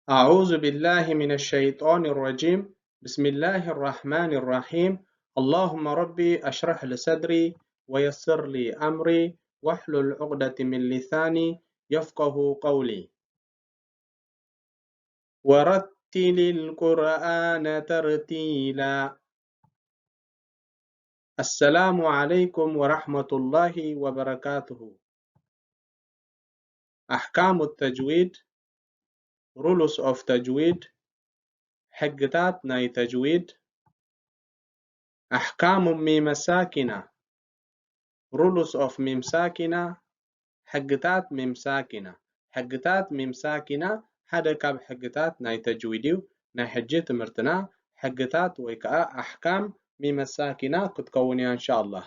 أعوذ بالله من الشيطان الرجيم. بسم الله الرحمن الرحيم. اللهم ربي أشرح لي صدري ويسر لي أمري واحلل عقدة من لساني يفقه قولي. ورتل القرآن ترتيلا. السلام عليكم ورحمة الله وبركاته. أحكام التجويد، rules of تجويد، ሕግታት ናይ ተጅዊድ፣ أحكام ميم ساكنة፣ rules of ميم ساكنة፣ ሕግታት ሚም ሳኪና። ሕግታት ሚም ሳኪና ሓደ ካብ ሕግታት ናይ ተጅዊድ እዩ። ናይ ሕጂ ትምህርትና ሕግታት ወይ ከዓ ኣሕካም ሚም ሳኪና ክትከውን እያ እንሻኣላህ።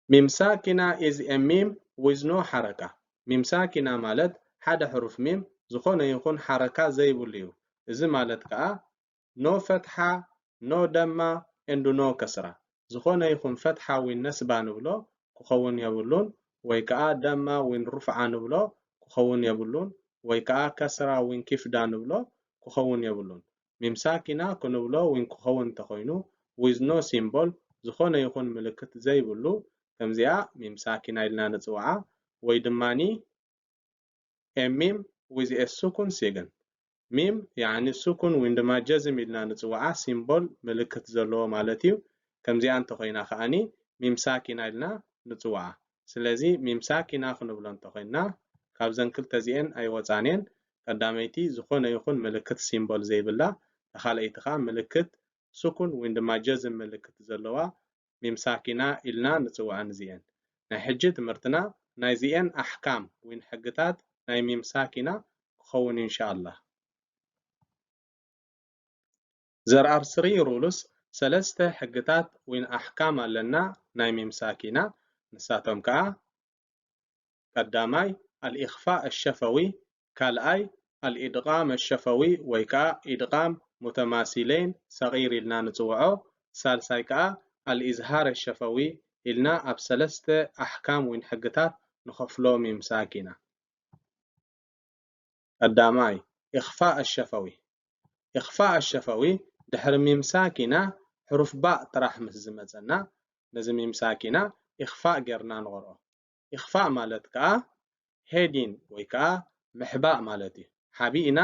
ሚም ሳኪና is a mim with no ሓረካ። ሚም ሳኪና ማለት ሓደ ሕሩፍ ሚም ዝኾነ ይኹን ሓረካ ዘይብሉ እዩ። እዚ ማለት ከዓ no ፈትሓ፣ no ደማ and no ከስራ። ዝኾነ ይኹን ፈትሓ ዊን ነስባ ንብሎ ክኸውን የብሉን፣ ወይ ከዓ ደማ ዊን ሩፍዓ ንብሎ ክኸውን የብሉን፣ ወይ ከዓ ከስራ ዊን ኪፍዳ ንብሎ ክኸውን የብሉን። ሚም ሳኪና ክንብሎ ዊን ክኸውን እንተኾይኑ with no symbol፣ ዝኾነ ይኹን ምልክት ዘይብሉ፣ ከምዚኣ ሚም ሳኪና ኢልና ንፅውዓ። ወይ ድማኒ a mim with a ሱኩን ሲግን። ሚም ያዕኒ ሱኩን ዊን ድማ ጀዝም ኢልና ንፅውዓ ሲምቦል ምልክት ዘለዎ ማለት እዩ። ከምዚኣ እንተኾይና ከዓኒ ሚም ሳኪና ኢልና ንፅውዓ። ስለዚ ሚም ሳኪና ክንብሎ እንተኾይና ካብዘን ክልተ እዚኤን ኣይወፃን እየን። ቀዳመይቲ ዝኾነ ይኹን ምልክት ሲምቦል ዘይብላ፣ ተኻልኣይቲ ከዓ ምልክት ሱኩን ዊን ድማ ጀዝም ምልክት ዘለዋ ሚም ሳኪና ኢልና ንፅውዐን እዚኤን። ናይ ሕጂ ትምህርትና ናይዚኤን ኣሕካም ዊን ሕግታት ናይ ሚም ሳኪና ክኸውን ኢንሻኣላህ። There are three rules፣ ሰለስተ ሕግታት ዊን ኣሕካም ኣለና ናይ ሚም ሳኪና። ንሳቶም ከዓ ቀዳማይ ኣልኢኽፋእ ኣሸፈዊ፣ ካልኣይ ኣልኢድቓም ኣሸፈዊ ወይ ከዓ ኢድቓም ሙተማሲለይን ሰቒር ኢልና ንፅውዖ፣ ሳልሳይ ከዓ ኣልኢዝሃር ኣሸፈዊ ኢልና ኣብ ሰለስተ ኣሕካም ዊን ሕግታት ንኸፍሎ ሚም ሳኪና። ቀዳማይ ኢኽፋእ ኣሸፈዊ። ኢኽፋእ ኣሸፈዊ ድሕሪ ሚም ሳኪና ሕሩፍ ባእ ጥራሕ ምስ ዝመፀና ነዚ ሚም ሳኪና ኢኽፋእ ጌርና ንቐርኦ። ኢኽፋእ ማለት ከዓ ሄዲን ወይ ከዓ ምሕባእ ማለት እዩ። ሓቢእና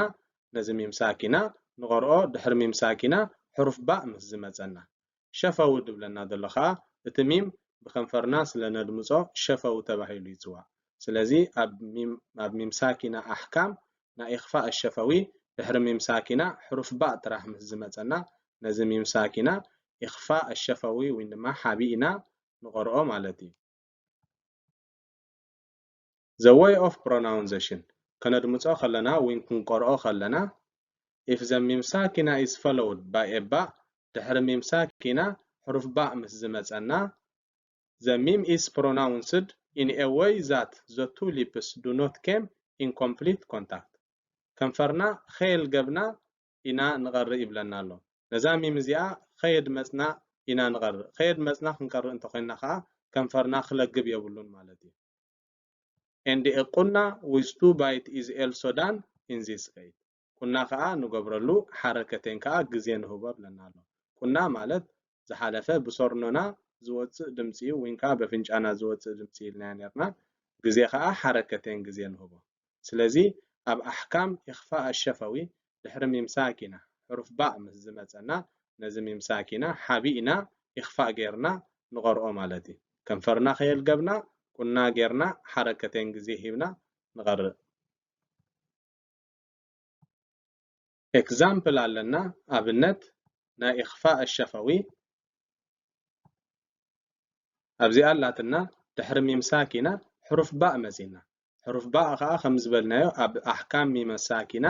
ነዚ ሚም ሳኪና ንቐርኦ ድሕሪ ሚም ሳኪና ሕሩፍ ባእ ምስ ዝመፀና። ሸፈዊ ድብለና ዘሎ ከዓ እቲ ሚም ብከንፈርና ስለ ነድምፆ ሸፈዊ ተባሂሉ ይፅዋዕ። ስለዚ ኣብ ሚም ኣብ ሚም ሳኪና ኣሕካም ናይ ኢኽፋእ ኣሸፈዊ ድሕሪ ሚም ሳኪና ሕሩፍ ባእ ጥራሕ ምስ ዝመፀና ነዚ ሚም ሳኪና ኢኽፋእ ኣሸፈዊ ወይ ድማ ሓቢእና ንቐርኦ ማለት እዩ። The way of pronunciation፣ ከነድምጾ ከለና ወይ ክንቀርኦ ከለና፣ if the ሚም ሳኪና is followed by a ባእ፣ ድሕሪ ሚም ሳኪና ሕሩፍ ባእ ምስ ዝመጸና፣ the ሚም is pronounced in a way that the two lips do not come in complete contact። ከንፈርና ከየልገብና ኢና ንቐርእ ይብለና ኣሎ። ነዛ ሚም እዚኣ ከየድመጽና ኢና ንቐርእ። ከየድመጽና ክንቀርእ እንተኾይንና ኸዓ ከንፈርና ክለግብ የብሉን ማለት እዩ። And a ቁና with two bite is also done in this case። ቁና ኸዓ ንገብረሉ ሓረከቴን ከኣ ግዜ ንህቦ ብለና ኣሎ። ቁና ማለት ዝሓለፈ ብሰርኖና ዝወጽእ ድምጺ እዩ፣ ወይን ከኣ በፍንጫና ዝወጽእ ድምጺ ኢልናዮ ኔርና። ግዜ ኸኣ ሓረከቴን ግዜ ንህቦ። ስለዚ ኣብ ኣሕካም ኢኽፋእ ኣሸፈዊ ድሕሪ ሚም ሳኪና ሕሩፍ ባእ ምስ ዝመጸና ነዚ ሚም ሳኪና ሓቢእና ኢኽፋእ ጌርና ንቐርኦ ማለት እዩ። ከንፈርና ከየልገብና ቁና ጌርና ሓረከቴን ግዜ ሂብና ንቐርእ። Example ኣለና፣ ኣብነት ናይ ኢኽፋእ ኣሸፈዊ። ኣብዚኣ ኣላትና ድሕሪ ሚም ሳኪና ሕሩፍ ባእ መጺና። ሕሩፍ ባእ ኸኣ ከም ዝበልናዮ ኣብ ኣሕካም ሚም ሳኪና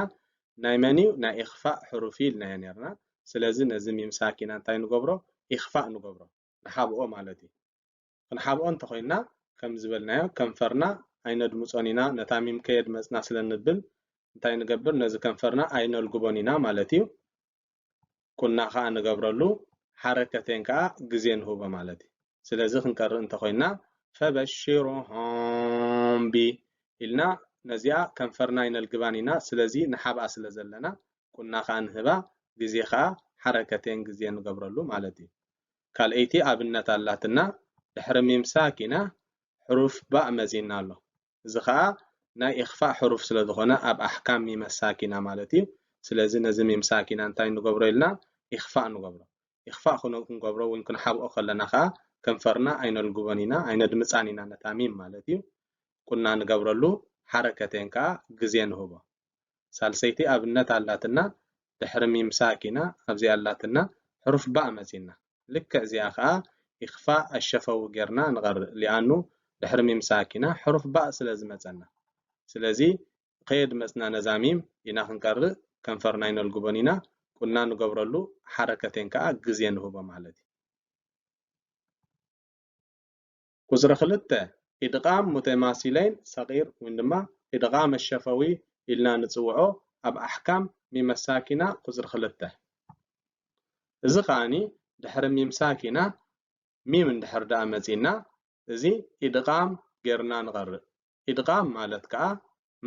ናይ መን እዩ? ናይ ኢኽፋእ ሕሩፍ እዩ ኢልናዮ ኔርና። ስለዚ ነዚ ሚም ሳኪና እንታይ ንገብሮ? ኢኽፋእ ንገብሮ። ንሓብኦ ማለት እዩ። ክንሓብኦ እንተኾይንና ከም ዝበልናዮ ከንፈርና ኣይነድምጾን ኢና። ነታ ሚም ከየድመጽና ስለ ንብል እንታይ ንገብር? ነዚ ከንፈርና ኣይነልግቦን ኢና ማለት እዩ። ቁና ኸኣ ንገብረሉ፣ ሓረከቴን ከኣ ግዜ ንህቦ ማለት እዩ። ስለዚ ክንቀርእ እንተኾይንና ፈበሽሩሁም ቢ ኢልና ነዚኣ ከንፈርና ኣይነልግባን ኢና። ስለዚ ንሓብኣ ስለ ዘለና ቁና ከኣ ንህባ፣ ግዜ ከኣ ሓረከተይን ግዜ ንገብረሉ ማለት እዩ። ካልኣይቲ ኣብነት ኣላትና፣ ድሕሪ ሚም ሳኪና ሕሩፍ ባእ መጺና ኣሎ። እዚ ከኣ ናይ ኢኽፋእ ሕሩፍ ስለ ዝኾነ ኣብ ኣሕካም ሚመ ሳኪና ማለት እዩ። ስለዚ ነዚ ሚም ሳኪና እንታይ ንገብሮ ኢልና? ኢኽፋእ ንገብሮ። ኢኽፋእ ክነ-፣ ክንገብሮ እውን ክንሓብኦ ከለና ከኣ ከንፈርና ኣይነልግቦን ኢና፣ ኣይነድምጻን ኢና ነታ ሚም ማለት እዩ። ቁና ንገብረሉ ሓረከተይን ከኣ ግዜ ንህቦ። ሳልሰይቲ ኣብነት ኣላትና፣ ድሕሪ ሚም ሳኪና ኣብዚኣ ኣላትና ሕሩፍ ባእ መጺና። ልክዕ እዚኣ ከኣ ኢኽፋእ ኣሸፈዊ ጌርና ንቐርእ። ሊኣኑ ድሕሪ ሚም ሳኪና ሕሩፍ ባእ ስለ ዝመጸና። ስለዚ ከየድመጽና ነዛ ሚም ኢና ክንቀርእ፣ ከንፈርና ኣይነልግቦን ኢና፣ ቁና ንገብረሉ ሓረከተይን ከኣ ግዜ ንህቦ ማለት እዩ። ቁጽሪ ክልተ፣ ኢድቓም ሙተማሲለይን ሰቂር ወይ ድማ ኢድቓም ኣሸፈዊ ኢልና ንጽውዖ ኣብ ኣሕካም ሚመ ሳኪና ቁጽሪ ክልተ። እዚ ከኣኒ ድሕሪ ሚም ሳኪና ሚም እንድሕር ደኣ መጺና፣ እዚ ኢድቓም ጌርና ንቐርእ። ኢድቓም ማለት ከኣ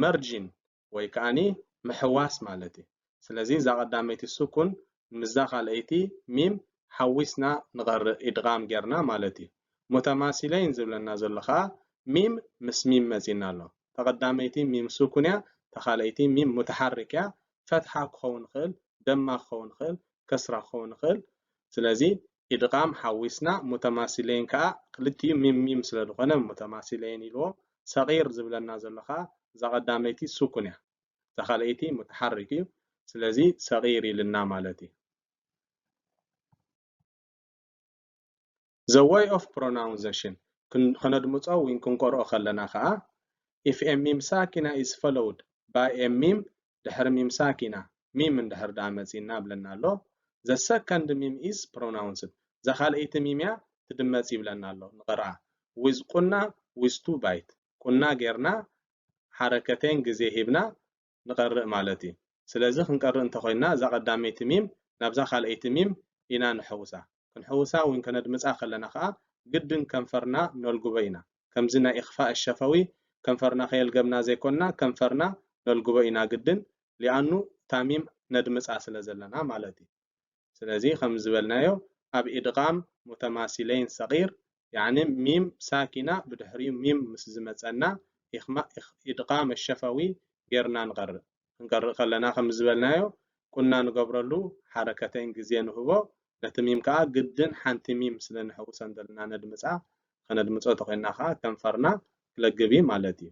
መርጂን ወይ ከኣኒ ምሕዋስ ማለት እዩ። ስለዚ እዛ ቀዳመይቲ ሱኩን ምስዛ ካልኣይቲ ሚም ሓዊስና ንቐርእ ኢድቓም ጌርና ማለት እዩ። ሙተማሲለይን ዝብለና ዘሎ ከኣ ሚም ምስ ሚም መጺና ኣሎ። እታ ቀዳመይቲ ሚም ሱኩን እያ፣ እታ ካልኣይቲ ሚም ሙተሓርክ እያ። ፈትሓ ክኸውን ይኽእል፣ ደማ ክኸውን ይኽእል፣ ከስራ ክኸውን ይኽእል። ስለዚ ኢድቓም ሓዊስና ሙተማሲለይን ከኣ ክልቲኡ ሚም ሚም ስለ ዝኾነ ሙተማሲለይን ኢልዎ። ሰቂር ዝብለና ዘሎ ከኣ እዛ ቀዳመይቲ ሱኩን እያ፣ እዛ ካልኣይቲ ሙተሓርክ እዩ። ስለዚ ሰቂር ኢልና ማለት እዩ። The way of pronunciation ክን-፣ ከነድምጾ ወይ ክንቆርኦ ከለና ከኣ፣ if a ሚም ሳኪና is followed by a ሚም፣ ድሕሪ ሚም ሳኪና ሚም እንድሕር ደኣ መጺና ብለና ኣሎ። The second ሚም is pronounced፣ እዛ ካልኣይቲ ሚም እያ ትድመጽ ይብለና ኣሎ። ንቐርኣ። With ቁና፣ with two bite፣ ቁና ጌርና ሓረከተይን ግዜ ሂብና ንቐርእ ማለት እዩ። ስለዚ ክንቀርእ እንተኾይንና እዛ ቀዳመይቲ ሚም ናብዛ ካልኣይቲ ሚም ኢና ንሕውሳ። ክንሕውሳ ወይ ከነድምጻ ከለና ከኣ ግድን ከንፈርና ነልግቦ ኢና። ከምዚ ናይ ኢኽፋእ ሸፈዊ ከንፈርና ከየልገብና ዘይኮንና ከንፈርና ነልግቦ ኢና ግድን፣ ሊኣኑ እታ ሚም ነድምጻ ስለ ዘለና ማለት እዩ። ስለዚ ከም ዝበልናዮ ኣብ ኢድቓም ሙተማሲለይን ሰቂር፣ ያዕኒ ሚም ሳኪና ብድሕሪኡ ሚም ምስ ዝመጸና ኢኽማ-፣ ኢኽ-፣ ኢድቓም ኣሸፈዊ ጌርና ንቐርእ። ክንቀርእ ከለና ከም ዝበልናዮ ቁና ንገብረሉ ሓረከተይን ግዜ ንህቦ። ነቲ ሚም ከኣ ግድን ሓንቲ ሚም ስለ ንሕውሰን ዘለና ነድምጻ፣ ከነድምጾ ተኾይንና ከኣ ከንፈርና ክለግብ እዩ ማለት እዩ።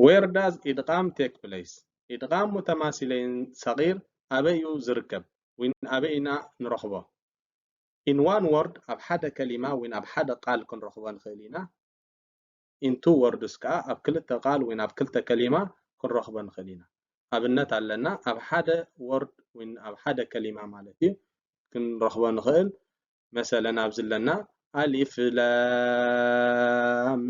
Where does ኢድቓም take place? ኢድቓም ሙተማሲለይን ሰቂር ኣበይ እዩ ዝርከብ? ወይ ኣበይ ኢና ንረኽቦ? In one word፣ ኣብ ሓደ ከሊማ ወይ ኣብ ሓደ ቃል ክንረኽቦ ንኽእል ኢና። In two words ከኣ ኣብ ክልተ ቃል ወይ ኣብ ክልተ ከሊማ ክንረኽቦ ንኽእል ኢና። ኣብነት ኣለና፣ ኣብ ሓደ ወርድ ወይ ኣብ ሓደ ከሊማ ማለት እዩ ክንረኽቦ ንኽእል። መሰለን ኣብዚ ኣለና፣ ኣሊፍ ላም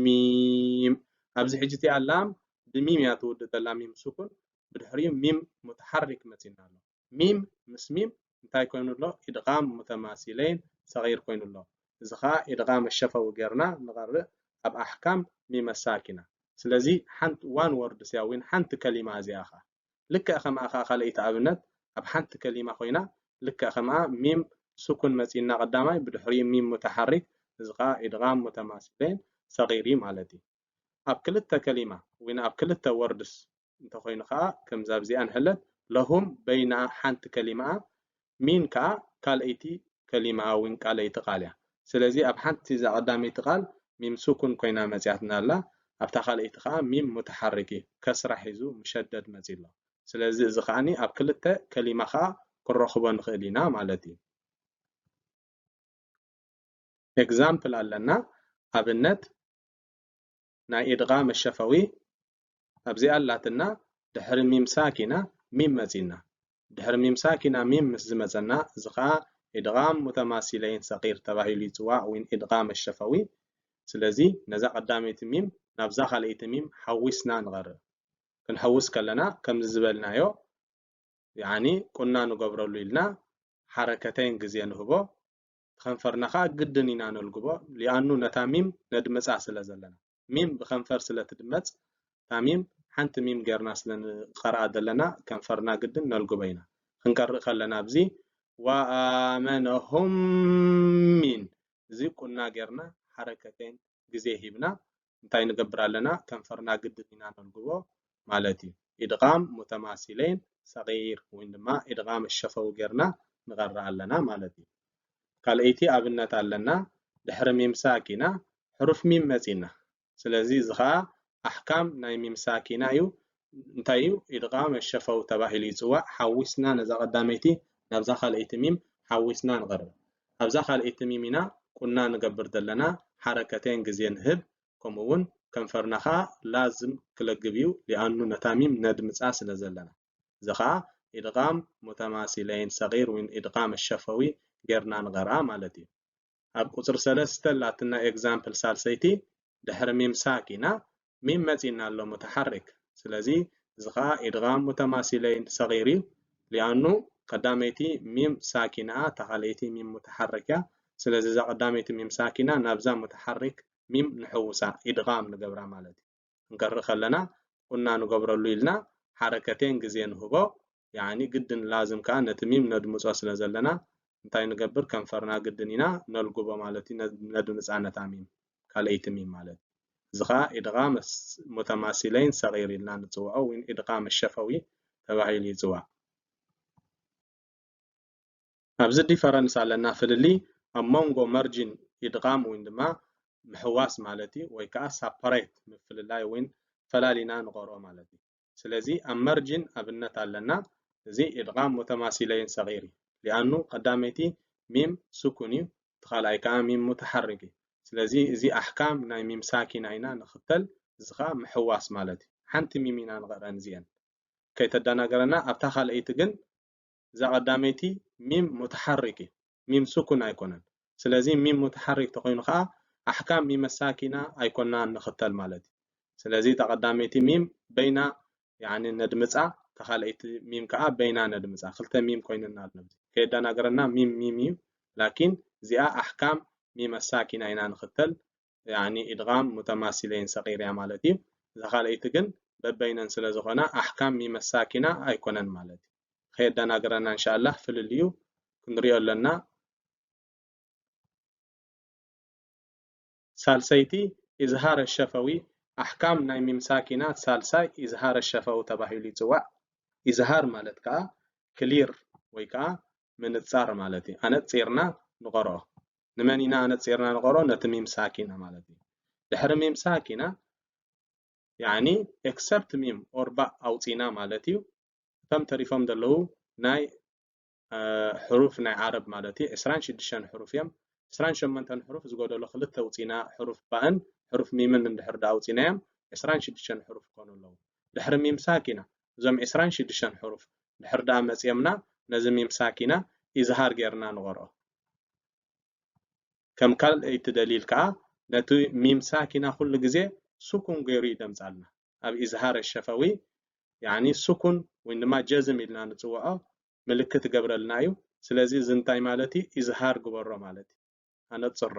ሚም። ኣብዚ ሕጂ እቲኣ ላም ብሚም እያ ትውድእ ዘላ፣ ሚም ሱኩን፣ ብድሕሪኡ ሚም ሙተሓሪክ መጺና ኣሎ። ሚም ምስ ሚም እንታይ ኮይኑ ኣሎ? ኢድቓም ሙተማሲለይን ሰጊር ኮይኑ ኣሎ። እዚ ኸኣ ኢድቓም ኣሸፈዊ ጌርና ንቐርእ ኣብ ኣሕካም ሚመ ሳኪና። ስለዚ ሓንቲ ዋን ወርድ እያ ወይ ሓንቲ ከሊማ እዚኣ ኸኣ። ልክዕ ከምኣ ኸኣ ካልኣይቲ ኣብነት ኣብ ሓንቲ ከሊማ ኮይና ልክዕ ከምኣ ሚም ሱኩን መጺእና ቀዳማይ ብድሕሪኡ ሚም ሙተሓሪክ፣ እዚ ኸኣ ኢድቓም ሙተማሲለይን ሰጊር እዩ ማለት እዩ። ኣብ ክልተ ከሊማ ወይ ኣብ ክልተ ወርድስ እንተኾይኑ ኸኣ ከምዛ ኣብዚኣ ንሕለፍ ለሁም በይና ሓንቲ ከሊማኣ ሚን ከኣ ካልኣይቲ ከሊማኣ ወይ ካልኣይቲ ቃል እያ። ስለዚ ኣብ ሓንቲ እዛ ቀዳመይቲ ቃል ሚም ሱኩን ኮይና መጺኣትና ኣላ፣ ኣብታ ካልኣይቲ ኸኣ ሚም ሙተሓሪክ እዩ፣ ከስራ ሒዙ ሙሸደድ መጺኡ ኣሎ። ስለዚ እዚ ኸኣኒ ኣብ ክልተ ከሊማ ኸኣ ክንረኽቦ ንኽእል ኢና ማለት እዩ። ኤግዛምፕል ኣለና፣ ኣብነት ናይ ኢድቓም ኣሸፈዊ ኣብዚኣ ኣላትና፣ ድሕሪ ሚም ሳኪና ሚም መጺና። ድሕሪ ሚም ሳኪና ሚም ምስ ዝመጸና፣ እዚ ኸኣ ኢድቓም ሙተማሲለይን ሰጊር ተባሂሉ ይጽዋዕ፣ ወይ ኢድቓም ኣሸፈዊ። ስለዚ ነዛ ቀዳመይቲ ሚም ናብዛ ካልኣይቲ ሚም ሓዊስና ንቐርእ። ክንሕውስ ከለና ከምዚ ዝበልናዮ፣ ያዕኒ ቁና ንገብረሉ ኢልና ሓረከተይን ግዜ ንህቦ። ከንፈርና ከዓ ግድን ኢና ነልግቦ። ሊኣኑ ነታ ሚም ነድምፃ ስለ ዘለና፣ ሚም ብከንፈር ስለ ትድመፅ፣ እታ ሚም ሓንቲ ሚም ጌርና ስለ ንቐርኣ ዘለና ከንፈርና ግድን ነልግቦ ኢና። ክንቀርእ ከለና ኣብዚ ወኣመነሁም ሚን፣ እዚ ቁና ጌርና ሓረከተይን ግዜ ሂብና እንታይ ንገብር ኣለና? ከንፈርና ግድን ኢና ነልግቦ ማለት እዩ። ኢድቓም ሙተማሲለይን ሰጊር ወይ ድማ ኢድቓም ሸፈዊ ጌርና ንቐርእ ኣለና ማለት እዩ። ካልኣይቲ ኣብነት ኣለና። ድሕሪ ሚም ሳኪና ሕሩፍ ሚም መጺና። ስለዚ እዚ ኸኣ ኣሕካም ናይ ሚም ሳኪና እዩ። እንታይ እዩ? ኢድቓም ሸፈዊ ተባሂሉ ይጽዋዕ። ሓዊስና ነዛ ቀዳመይቲ ናብዛ ካልኣይቲ ሚም ሓዊስና ንቐርብ። ኣብዛ ካልኣይቲ ሚም ኢና ቁና ንገብር ዘለና፣ ሓረከተይን ግዜ ንህብ። ከምኡ እውን ከንፈርና ኸኣ ላዝም ክለግብ እዩ፣ ሊኣኑ ነታ ሚም ነድምጻ ስለ ዘለና። እዚ ኸኣ ኢድቓም ሙተማሲለይን ሰጊር ወይ ኢድቓም ሸፈዊ ጌርና ንቐርኣ ማለት እዩ። ኣብ ቁጽሪ ሰለስተ ላትና ኤግዛምፕል ሳልሰይቲ ድሕሪ ሚም ሳኪና ሚም መጺና ኣሎ ሙተሓሪክ። ስለዚ እዚ ኸኣ ኢድቓም ሙተማሲለይን ሰጊር እዩ። ሊኣኑ ቀዳመይቲ ሚም ሳኪና እያ፣ እታ ካልኣይቲ ሚም ሙተሓሪክ እያ። ስለዚ እዛ ቀዳመይቲ ሚም ሳኪና ናብዛ ሙተሓሪክ ሚም ንሕውሳ፣ ኢድቓም ንገብራ ማለት እዩ። ክንቀርእ ከለና ቁና ንገብረሉ ኢልና ሓረከቴን ግዜ ንህቦ። ያኒ ግድን ላዝም ከኣ ነቲ ሚም ነድምጾ ስለ ዘለና እንታይ ንገብር? ከንፈርና ግድን ኢና ነልግቦ ማለት እዩ። ነድ-፣ ነድምጻ ነታ ሚም፣ ካልኣይቲ ሚም ማለት እዩ። እዚ ከኣ ኢድቓም መስ-፣ ሙተማሲለይን ሰጊር ኢልና ንጽውዖ ወይ ኢድቓም ሸፈዊ ተባሂሉ ይጽዋዕ። ኣብዚ ዲፈረንስ ኣለና፣ ፍልልይ ኣብ መንጎ መርጅን ኢድቓም ወይ ድማ ምሕዋስ ማለት እዩ፣ ወይ ከኣ ሳፓሬት ምፍልላይ ወይ ፈላሊና ንቐርኦ ማለት እዩ። ስለዚ ኣብ መርጅን ኣብነት ኣለና። እዚ ኢድቓም ሙተማሲለይን ሰጊር እዩ። ሊኣኑ ቀዳመይቲ ሚም ስኩን እዩ፣ እቲ ካልኣይ ከኣ ሚም ሙተሓሪክ እዩ። ስለዚ እዚ ኣሕካም ናይ ሚም ሳኪና ኢና ንኽተል፣ እዚ ከኣ ምሕዋስ ማለት እዩ። ሓንቲ ሚም ኢና ንቐርአን እዚአን። ከይተደናገረና ኣብታ ካልኣይቲ ግን እዛ ቀዳመይቲ ሚም ሙተሓሪክ እዩ፣ ሚም ስኩን ኣይኮነን። ስለዚ ሚም ሙተሓሪክ ተኾይኑ ከኣ ኣሕካም ሚመ ሳኪና ኣይኮናን ንኽተል ማለት እዩ። ስለዚ እታ ቀዳመይቲ ሚም በይና ያኒ ነድምጻ፣ እታ ካልኣይቲ ሚም ከኣ በይና ነድምጻ። ክልተ ሚም ኮይንና ኣሎ። ከየደናገረና ሚም ሚም እዩ፣ ላኪን እዚኣ ኣሕካም ሚመ ሳኪና ኢና ንኽተል። ያኒ ኢድቓም ሙተማሲለይን ሰጊር እያ ማለት እዩ። እዛ ካልኣይቲ ግን በበይነን ስለ ዝኾና ኣሕካም ሚመ ሳኪና ኣይኮነን ማለት እዩ። ከየደናግረና እንሻላህ ፍልልዩ ክንሪኦ ኣለና። ሳልሰይቲ ኢዝሃር ሸፈዊ፣ ኣሕካም ናይ ሚም ሳኪና ሳልሳይ ኢዝሃር ሸፈዊ ተባሂሉ ይጽዋዕ። ኢዝሃር ማለት ከኣ ክሊር ወይ ከኣ ምንጻር ማለት እዩ። ኣነጺርና ንቐርኦ። ንመን ኢና ኣነጺርና ንቐርኦ? ነቲ ሚም ሳኪና ማለት እዩ። ድሕሪ ሚም ሳኪና ያኒ ኤክሰፕት ሚም ኦር ባእ ኣውጺና ማለት እዩ። እቶም ተሪፎም ዘለዉ ናይ፣ እ፣ ሕሩፍ ናይ ዓረብ ማለት እዩ። ዕስራን ሽዱሽተን ሕሩፍ እዮም። ዕስራን ሸሞንተን ሕሩፍ ዝጎደሎ ክልተ ኣውጺና፣ ሕሩፍ ባእን ሕሩፍ ሚምን እንድሕር ደኣ ኣውጺናዮም፣ ዕስራን ሽዱሽተን ሕሩፍ ክኾኑ ኣለዉ። ድሕሪ ሚም ሳኪና እዞም ዕስራን ሽዱሽተን ሕሩፍ ድሕር ደኣ መጺኦምና፣ ነዚ ሚም ሳኪና ኢዝሃር ጌርና ንቐርኦ። ከም ካልኣይቲ ደሊል ከኣ ነቲ ሚም ሳኪና ኩሉ ግዜ ስኩን ገይሩ እዩ ደምጻልና። ኣብ ኢዝሃር ሸፈዊ ያኒ ስኩን ወይ ድማ ጀዝም ኢልና ንጽውዖ ምልክት ገብረልና እዩ። ስለዚ እዚ እንታይ ማለት እዩ? ኢዝሃር ግበሮ ማለት እዩ። ኣነጽሮ።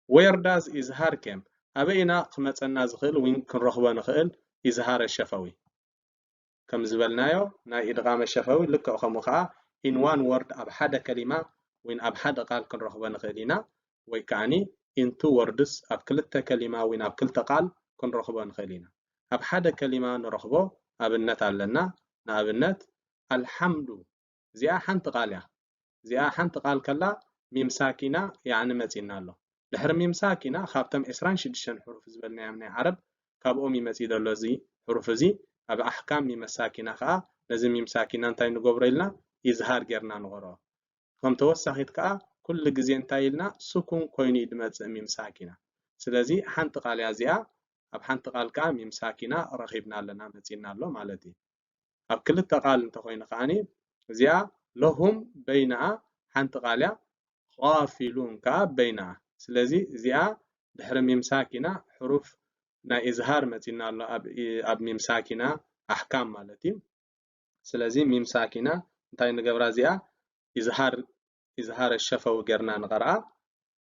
Where does ኢዝሃር ኬም? ኣበይ ኢና ክመጸና ዝኽእል ወይ ክንረኽቦ ንኽእል ኢዝሃር ሸፈዊ? ከም ዝበልናዮ ናይ ኢድቓም ሸፈዊ ልክዕ ከምኡ ከኣ in one word ኣብ ሓደ ከሊማ ወይ ኣብ ሓደ ቃል ክንረኽቦ ንኽእል ኢና፣ ወይ ከኣኒ in two words ኣብ ክልተ ከሊማ ወይ ኣብ ክልተ ቃል ክንረኽቦ ንኽእል ኢና። ኣብ ሓደ ከሊማ ንረኽቦ ኣብነት ኣለና። ንኣብነት ኣልሓምዱ፣ እዚኣ ሓንቲ ቃል እያ። እዚኣ ሓንቲ ቃል ከላ ሚም ሳኪና ያኒ መጺና ኣሎ። ድሕሪ ሚም ሳኪና ካብቶም ዕስራን ሽዱሽተን ሕሩፍ ዝበልናዮም ናይ ዓረብ ካብኦም ይመጺ ዘሎ እዚ ሕሩፍ እዚ። ኣብ ኣሕካም ሚመ ሳኪና ከኣ ነዚ ሚም ሳኪና እንታይ ንገብሮ ኢልና? ኢዝሃር ጌርና ንቐርኦ። ከም ተወሳኺት ከኣ ኩሉ ግዜ እንታይ ኢልና? ስኩን ኮይኑ እዩ ዝመጽእ ሚም ሳኪና። ስለዚ ሓንቲ ቃል እያ እዚኣ። ኣብ ሓንቲ ቃል ከኣ ሚም ሳኪና ረኺብና ኣለና፣ መጺና ኣሎ ማለት እዩ። ኣብ ክልተ ቃል እንተኾይኑ ከኣኒ እዚኣ ለሁም በይንኣ ሓንቲ ቃል እያ፣ ቃፊሉን ከኣ በይንኣ። ስለዚ እዚኣ ድሕሪ ሚም ሳኪና ሕሩፍ ናይ ኢዝሃር መጺና ኣሎ፣ ኣብ፣ ኣብ ሚም ሳኪና ኣሕካም ማለት እዩ። ስለዚ ሚም ሳኪና እንታይ ንገብራ እዚኣ? ኢዝሃር ኢዝሃር ሸፈዊ ጌርና ንቐርኣ።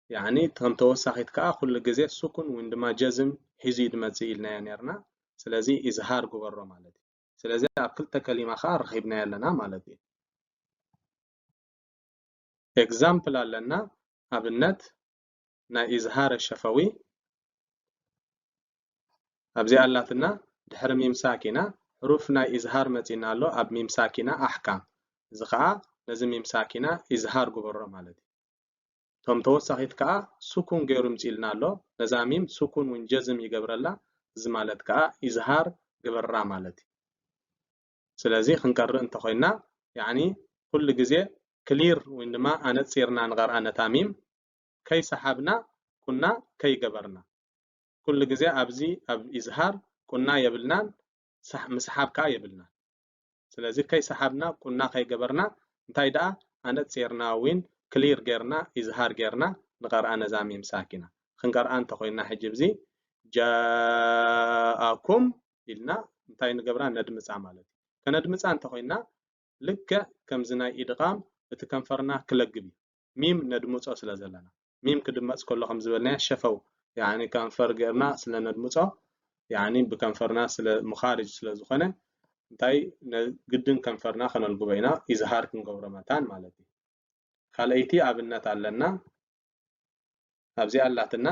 ያኒ ከም ተወሳኺት ከኣ ኩሉ ግዜ ሱኩን ወይ ድማ ጀዝም ሒዙ እዩ ዝመጽእ ኢልናዮ ኔርና። ስለዚ ኢዝሃር ግበሮ ማለት እዩ። ስለዚ ኣብ ክልተ ከሊማ ከኣ ረኺብናዮ ኣለና ማለት እዩ። ኤግዛምፕል ኣለና፣ ኣብነት ናይ ኢዝሃር ሸፈዊ ኣብዚኣ ኣላትና። ድሕሪ ሚም ሳኪና ሕሩፍ ናይ ኢዝሃር መጺና ኣሎ ኣብ ሚም ሳኪና ኣሕካም። እዚ ከኣ ነዚ ሚም ሳኪና ኢዝሃር ግበሮ ማለት እዩ። እቶም ተወሳኺት ከኣ ሱኩን ገይሩ ምጽኢልና ኣሎ። ነዛ ሚም ሱኩን እውን ጀዝም ይገብረላ። እዚ ማለት ከኣ ኢዝሃር ግበራ ማለት እዩ። ስለዚ ክንቀርእ እንተኾይና፣ ያኒ ኩሉ ግዜ ክሊር ወይ ድማ ኣነጺርና ንቐርኣ ነታ ሚም፣ ከይሰሓብና ቁና ከይገበርና። ኩሉ ግዜ ኣብዚ ኣብ ኢዝሃር ቁና የብልናን፣ ሳሕ-፣ ምስሓብ ከኣ የብልናን። ስለዚ ከይሰሓብና ቁና ከይገበርና እንታይ ደኣ ኣነጺርና ዊን ክሊር ጌርና ኢዝሃር ጌርና ንቐርኣ ነዛ ሚም ሳኪና። ክንቀርኣ እንተኾይና ሕጂ ብዚ ጃኣኩም ኢልና እንታይ ንገብራ? ነድምጻ ማለት እዩ። ከነድምጻ እንተኾይና ልክዕ ከምዚ ናይ ኢድቓም እቲ ከንፈርና ክለግብ እዩ። ሚም ነድምጾ ስለ ዘለና። ሚም ክድመጽ ከሎ ከም ዝበልናዮ ሸፈው፣ ያኒ ከንፈር ጌርና ስለ ነድምጾ፣ ያኒ ብከንፈርና ስለ ሙኻርጅ ስለ ዝኾነ፣ እንታይ ነ-፣ ግድን ከንፈርና ከነልግቦ ኢና፣ ኢዝሃር ክንገብሮ መታን ማለት እዩ። ካልኣይቲ ኣብነት ኣለና። ኣብዚኣ ኣላትና፣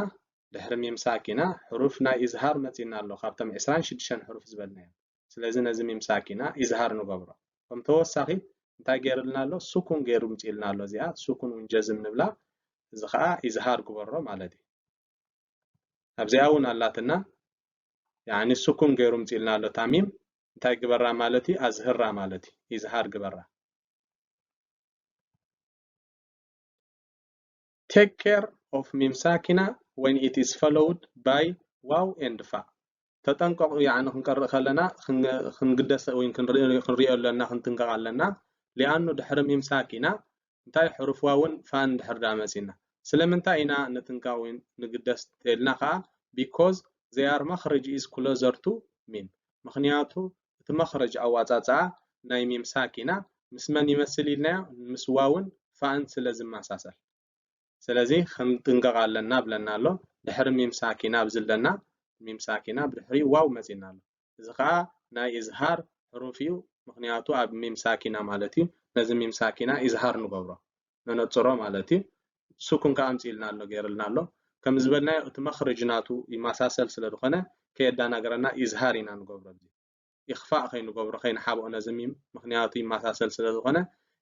ድሕሪ ሚም ሳኪና፣ ሕሩፍ ናይ ኢዝሃር መጺና ኣሎ፣ ካብቶም ዕስራን ሽዱሽተን ሕሩፍ ዝበልናዮም። ስለዚ ነዚ ሚም ሳኪና ኢዝሃር ንገብሮ። ከም ተወሳኺ እንታይ ገይርልና ኣሎ? ሱኩን ገይሩ ምጽኢልና ኣሎ። እዚኣ ሱኩን እውን ጀዝም ንብላ። እዚ ኸኣ ኢዝሃር ግበሮ ማለት እዩ። ኣብዚኣ እውን ኣላትና፣ ያኒ ሱኩን ገይሩ ምጽኢልና ኣሎ። እታ ሚም እንታይ ግበራ ማለት እዩ? ኣዝህራ ማለት እዩ። ኢዝሃር ግበራ። Take care of ሚም ሳኪና when it is followed by ዋው and ፋእ። ተጠንቀቑ፣ ያዕኒ ክንቀርእ ከለና ክን-፣ ክንግደስ ወይ ክንርኢ፣ ክንሪኦ ኣለና፣ ክንጥንቀቕ ኣለና። ሊኣኑ ድሕሪ ሚም ሳኪና እንታይ ሕሩፍ ዋውን ፋን ድሕር ዳ መጺና። ስለምንታይ ኢና ንጥንቀቕ ወይ ንግደስ ተልና ከኣ፣ because they are መኽረጅ is closer to ሚም። ምኽንያቱ እቲ መኽረጅ ኣዋጻጽኣ ናይ ሚም ሳኪና ምስ መን ይመስል ኢልናዮ? ምስ ዋውን ፋእን ስለ ዝመሳሰል። ስለዚ ክንጥንቀቕ ኣለና ብለና ኣሎ። ድሕሪ ሚም ሳኪና ኣብዚ ኣለና፣ ሚም ሳኪና ብድሕሪኡ ዋው መጺና ኣሎ። እዚ ኸኣ ናይ ኢዝሃር ሕሩፍ እዩ፣ ምኽንያቱ ኣብ ሚም ሳኪና ማለት እዩ። ነዚ ሚም ሳኪና ኢዝሃር ንገብሮ፣ ነነጽሮ ማለት እዩ። ሱኩን ከኣ ኣምጺእልና ኣሎ፣ ገይርልና ኣሎ። ከም ዝበልናዮ እቲ መኽረጅ ናቱ ይመሳሰል ስለ ዝኾነ ከየዳናገረና ኢዝሃር ኢና ንገብሮ። እዚ ኢኽፋእ ከይንገብሮ፣ ከይንሓብኦ ነዚ ሚም፣ ምኽንያቱ ይመሳሰል ስለ ዝኾነ፣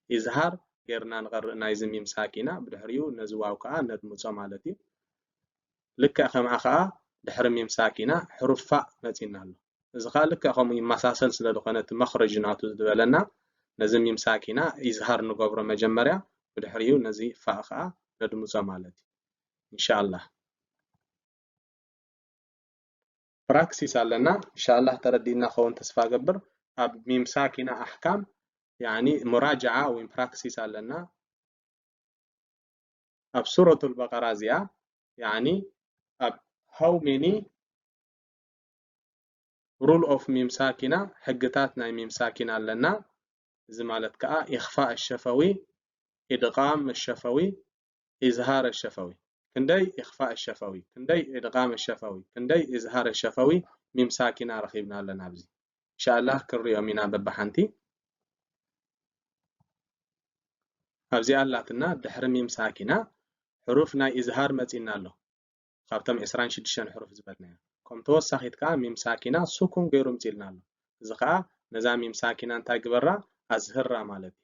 ኢዝሃር ጌርና ንቐርእ ናይዚ ሚም ሳኪና፣ ብድሕሪኡ ነዚ ዋው ከኣ ነድምጾ ማለት እዩ። ልክዕ ከምኣ ከኣ ድሕሪ ሚም ሳኪና ሕሩፍ ፋእ መጺና ኣሎ። እዚ ከኣ ልክዕ ከምኡ ይመሳሰል ስለ ዝኾነ፣ እቲ መኽረጅ ናቱ ዝበለና፣ ነዚ ሚም ሳኪና ኢዝሃር ንገብሮ መጀመርያ፣ ብድሕሪኡ ነዚ ፋእ ከኣ ነድምጾ ማለት እዩ። ኢንሻኣላህ። ፕራክሲስ ኣለና። ኢንሻኣላህ ተረዲእና ክኸውን ተስፋ ገብር። ኣብ ሚም ሳኪና ኣሕካም፣ ያኒ ሙራጅዓ ወይ ፕራክሲስ ኣለና። ኣብ ሱረቱል በቀራ እዚኣ፣ ያኒ ኣብ how many rule of ሚም ሳኪና፣ ሕግታት ናይ ሚም ሳኪና ኣለና። እዚ ማለት ከኣ ኢኽፋእ ሸፈዊ፣ ኢድቓም ሸፈዊ፣ ኢዝሃር ሸፈዊ። ክንደይ ኢኽፋእ ሸፈዊ፣ ክንደይ ኢድቓም ሸፈዊ፣ ክንደይ ኢዝሃር ሸፈዊ ሚም ሳኪና ረኺብና ኣለና ኣብዚ። ኢንሻኣላህ ክንሪኦም ኢና በብሓንቲ። ኣብዚኣ ኣላትና ድሕሪ ሚም ሳኪና ሕሩፍ ናይ ኢዝሃር መጺና ኣሎ። ካብቶም ዕስራን ሽዱሽተን ሕሩፍ ዝበልናዮ። ከም ተወሳኺት ከኣ ሚም ሳኪና ሱኩን ገይሩ ምጺልና ኣሎ። እዚ ከኣ ነዛ ሚም ሳኪና እንታይ ግበራ? ኣዝህራ ማለት እዩ።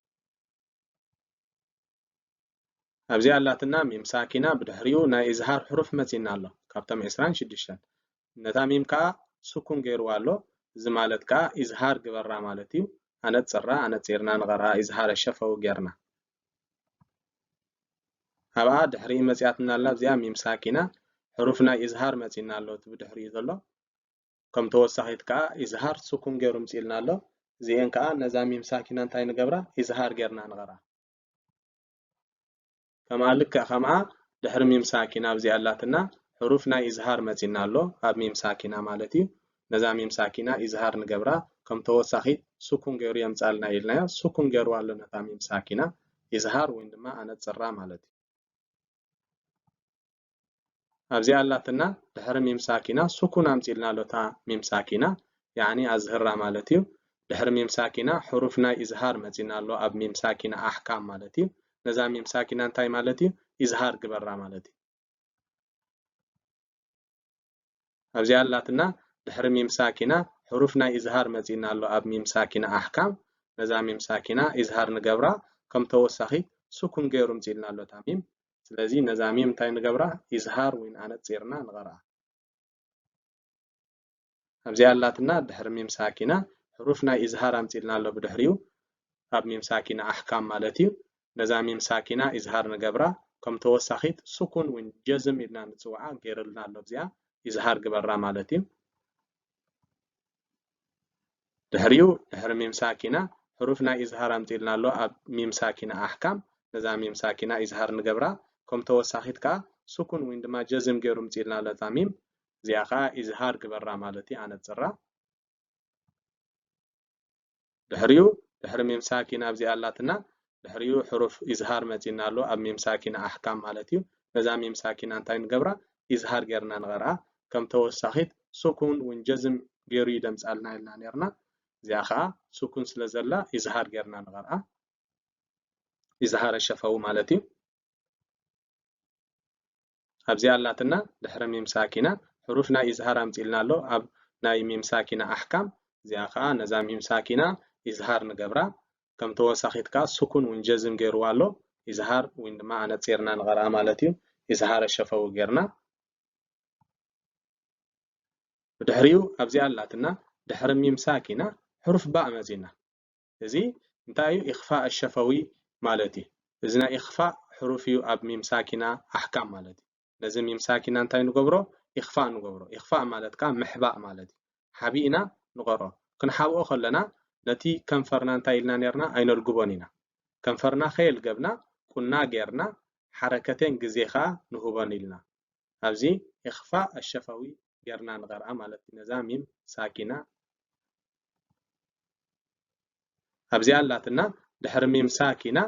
ኣብዚኣ ኣላትና ሚም ሳኪና፣ ብድሕሪኡ ናይ ኢዝሃር ሕሩፍ መጺና ኣሎ። ካብቶም ዕስራን ሽዱሽተን። ነታ ሚም ከኣ ሱኩን ገይርዋ ኣሎ። እዚ ማለት ከኣ ኢዝሃር ግበራ ማለት እዩ። ኣነጽራ፣ ኣነጺርና ንቐርኣ ኢዝሃር ሸፈዊ ጌርና። ኣብኣ ድሕሪኡ መጺኣትና ኣላ። ኣብዚኣ ሚም ሳኪና፣ ሕሩፍ ናይ ኢዝሃር መጺና ኣሎ፣ እቲ ብድሕሪኡ ዘሎ። ከም ተወሳኺት ከኣ ኢዝሃር ሱኩን ገይሩ ምጺልና ኣሎ። እዚኤን ከኣ ነዛ ሚም ሳኪና እንታይ ንገብራ? ኢዝሃር ጌርና ንቐርኣ። ከምኣ ልክዕ ከምኣ ድሕሪ ሚም ሳኪና ኣብዚኣ ኣላትና፣ ሕሩፍ ናይ ኢዝሃር መጺና ኣሎ፣ ኣብ ሚም ሳኪና ማለት እዩ። ነዛ ሚም ሳኪና ኢዝሃር ንገብራ፣ ከም ተወሳኺት ሱኩን ገይሩ የምጻልና ኢልናዮ፣ ሱኩን ገይርዋ ኣሎ ነታ ሚም ሳኪና። ኢዝሃር ወይ ድማ ኣነጽራ ማለት እዩ። ኣብዚኣ ኣላትና ድሕሪ ሚም ሳኪና ሱኩን ኣምጺልና ኣሎ። እታ ሚም ሳኪና ያዕኒ ኣዝህራ ማለት እዩ። ድሕሪ ሚም ሳኪና ሕሩፍ ናይ ኢዝሃር መጺና ኣሎ ኣብ ሚም ሳኪና ኣሕካም ማለት እዩ። ነዛ ሚም ሳኪና እንታይ ማለት እዩ? ኢዝሃር ግበራ ማለት እዩ። ኣብዚኣ ኣላትና ድሕሪ ሚም ሳኪና ሕሩፍ ናይ ኢዝሃር መጺና ኣሎ ኣብ ሚም ሳኪና ኣሕካም። ነዛ ሚም ሳኪና ኢዝሃር ንገብራ ከም ተወሳኺት ሱኩን ገይሩ ምጺልና ኣሎ እታ ሚም። ስለዚ ነዛ ሚም እንታይ ንገብራ? ኢዝሃር ወይ ኣነጺርና ንቐርኣ። ኣብዚኣ ኣላትና ድሕሪ ሚም ሳኪና ሕሩፍ ናይ ኢዝሃር ኣምጺልና ኣሎ ብድሕሪኡ ኣብ ሚም ሳኪና ኣሕካም ማለት እዩ። ነዛ ሚም ሳኪና ኢዝሃር ንገብራ ከም ተወሳኺት ሱኩን ወይ ጀዝም ኢልና ንጽውዓ ገይርልና ኣሎ። ኣብዚኣ ኢዝሃር ግበራ ማለት እዩ። ድሕሪኡ ድሕሪ ሚም ሳኪና ሕሩፍ ናይ ኢዝሃር ኣምጺልና ኣሎ ኣብ ሚም ሳኪና ኣሕካም። ነዛ ሚም ሳኪና ኢዝሃር ንገብራ ከም ተወሳኺት ከኣ ሱኩን ወይ ድማ ጀዝም ገይሩ ምጺልና ኣሎ እታ ሚም። እዚኣ ከኣ ኢዝሃር ግበራ ማለት እዩ፣ ኣነጽራ። ድሕሪኡ ድሕሪ ሚም ሳኪና ኣብዚኣ ኣላትና። ድሕሪኡ ሕሩፍ ኢዝሃር መጺና ኣሎ ኣብ ሚም ሳኪና ኣሕካም ማለት እዩ። ነዛ ሚም ሳኪና እንታይ ንገብራ? ኢዝሃር ጌርና ንቐርኣ። ከም ተወሳኺት ሱኩን እውን ጀዝም ገይሩ ይደምጻልና ኢልና ኔርና። እዚኣ ኸኣ ሱኩን ስለ ዘላ ኢዝሃር ጌርና ንቐርኣ። ኢዝሃረ ሸፈዊ ማለት እዩ። ኣብዚኣ ኣላትና ድሕሪ ሚም ሳኪና ሕሩፍ ናይ ኢዝሃር ኣምጺልና ኣሎ ኣብ ናይ ሚም ሳኪና ኣሕካም። እዚኣ ኸኣ ነዛ ሚም ሳኪና ኢዝሃር ንገብራ። ከም ተወሳኺት ከኣ ሱኩን እውን ጀዝም ገይርዋ ኣሎ። ኢዝሃር እውን ድማ ኣነጺርና ንቐርኣ ማለት እዩ። ኢዝሃረ ሸፈዊ ጌርና። ብድሕሪኡ ኣብዚኣ ኣላትና ድሕሪ ሚም ሳኪና ሕሩፍ ባእ መጺና። እዚ እንታይ እዩ? ኢኽፋእ ሸፈዊ ማለት እዩ። እዚ ናይ ኢኽፋእ ሕሩፍ እዩ ኣብ ሚም ሳኪና ኣሕካም ማለት እዩ። ነዚ ሚም ሳኪና እንታይ ንገብሮ? ኢኽፋእ ንገብሮ። ኢኽፋእ ማለት ከኣ ምሕባእ ማለት እዩ። ሓቢእና ንቐርኦ። ክንሓብኦ ከለና ነቲ ከንፈርና እንታይ ኢልና ኔርና? ኣይነልግቦን ኢና። ከንፈርና ከየልገብና ቁና ጌርና ሓረከቴን ግዜ ከኣ ንህቦን ኢልና። ኣብዚ ኢኽፋእ ኣሸፈዊ ጌርና ንቐርኣ ማለት እዩ። ነዛ ሚም ሳኪና ኣብዚኣ ኣላትና ድሕሪ ሚም ሳኪና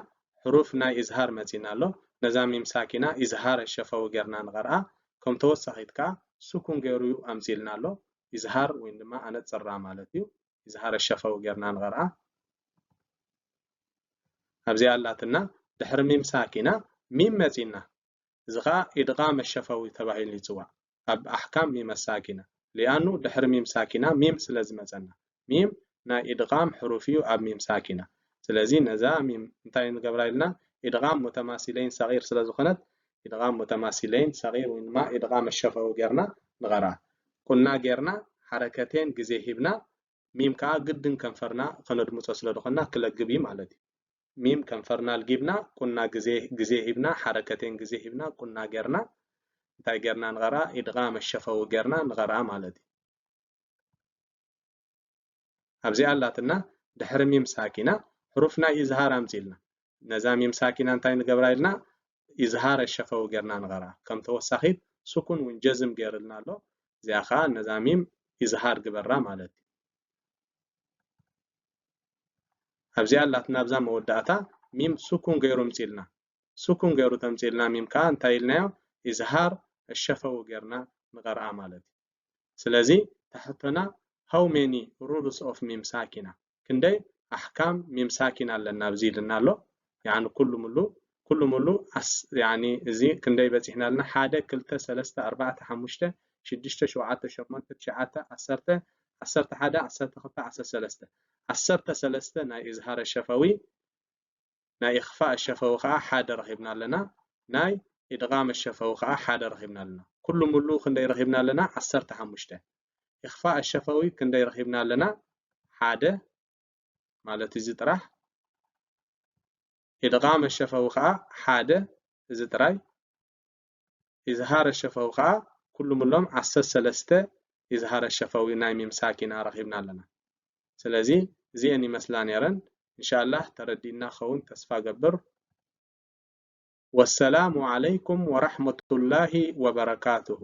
ሕሩፍ ናይ ኢዝሃር መጺና ኣሎ። ነዛ ሚም ሳኪና ኢዝሃር ኣሸፈዊ ጌርና ንቐርኣ። ከም ተወሳኺት ከኣ ሱኩን ገይሩ ኣምጺልና ኣሎ። ኢዝሃር ወይ ድማ ኣነጽራ ማለት እዩ። ኢዝሃር ኣሸፈዊ ጌርና ንቐርኣ። ኣብዚኣ ኣላትና ድሕሪ ሚም ሳኪና ሚም መጺና። እዚ ኸኣ ኢድቓም ኣሸፈዊ ተባሂሉ ይጽዋዕ። ኣብ ኣሕካም ሚም ኣሳኪና። ሊኣኑ ድሕሪ ሚም ሳኪና ሚም ስለ ዝመጸና። ሚም ናይ ኢድቓም ሕሩፍ እዩ ኣብ ሚም ሳኪና። ስለዚ ነዛ ሚም እንታይ ንገብራ ኢልና? ኢድቓም ሙተማሲለይን ሰጊር ስለ ዝኾነት፣ ኢድቓም ሙተማሲለይን ሰጊር ወይ ድማ ኢድቓም ኣሸፈዊ ጌርና ንቐርኣ። ቁና ጌርና ሓረከቴን ግዜ ሂብና ሚም ከኣ ግድን ከንፈርና ከነድምጾ ስለ ዝኾንና ክለግብ እዩ ማለት እዩ። ሚም ከንፈርና ኣልጊብና ቁና ግዜ፣ ግዜ ሂብና ሓረከቴን ግዜ ሂብና ቁና ጌርና እንታይ ጌርና ንቐርኣ? ኢድቓም ኣሸፈዊ ጌርና ንቐርኣ ማለት እዩ። ኣብዚኣ ኣላትና ድሕሪ ሚም ሳኪና ሕሩፍ ናይ ኢዝሃር ኣምጺልና። ነዛ ሚም ሳኪና እንታይ ንገብራ ኢልና? ኢዝሃር ኣሸፈዊ ጌርና ንቐርኣ። ከም ተወሳኺት ሱኩን እውን ጀዝም ጌርልና ኣሎ። እዚኣ ኸኣ ነዛ ሚም ኢዝሃር ግበራ ማለት እዩ። ኣብዚኣ ኣላትና ኣብዛ መወዳእታ ሚም ሱኩን ገይሩ ኣምጺልና። ሱኩን ገይሩ ተምጺልና ሚም ከኣ እንታይ ኢልናዮ? ኢዝሃር ኣሸፈዊ ጌርና ንቐርኣ ማለት እዩ። ስለዚ ታሕቶና how many rules of ሚም ሳኪና፣ ክንደይ ኣሕካም ሚም ሳኪና ኣለና ኣብዚ ኢልና ኣሎ። ያኒ ኩሉ ሙሉ፣ ኩሉ ሙሉ ኣስ-፣ ያኒ እዚ ክንደይ በጺሕና ኣለና? ሓደ፣ ክልተ፣ ሰለስተ፣ ኣርባዕተ፣ ሓሙሽተ፣ ሽዱሽተ፣ ሸውዓተ፣ ሸሞንተ፣ ትሽዓተ፣ ዓሰርተ፣ ዓሰርተ ሓደ፣ ዓሰርተ ክልተ፣ ዓሰርተ ሰለስተ፣ ዓሰርተ ሰለስተ ናይ ኢዝሃር ኣሸፈዊ፣ ናይ ኢኽፋእ ኣሸፈዊ ኸኣ ሓደ ረኺብና ኣለና። ናይ ኢድቓም ኣሸፈዊ ኸኣ ሓደ ረኺብና ኣለና። ኩሉ ሙሉ ክንደይ ረኺብና ኣለና? ዓሰርተ ሓሙሽተ። ኢኽፋእ ኣሸፈዊ ክንደይ ረኺብና ኣለና? ሓደ ማለት እዚ ጥራሕ። ኢድቓም ኣሸፈዊ ኸኣ ሓደ እዚ ጥራይ። ኢዝሃር ኣሸፈዊ ኸኣ ኩሉ ሙሎም ዓሰርተ ሰለስተ ኢዝሃር ኣሸፈዊ ናይ ሚም ሳኪና ረኺብና ኣለና። ስለዚ እዚኤን ይመስላ ነይረን። ኢንሻላህ ተረዲእና ክኸውን ተስፋ ገብር። ወሰላሙ ዓለይኩም ወራሕመቱላሂ ወበረካቱሁ።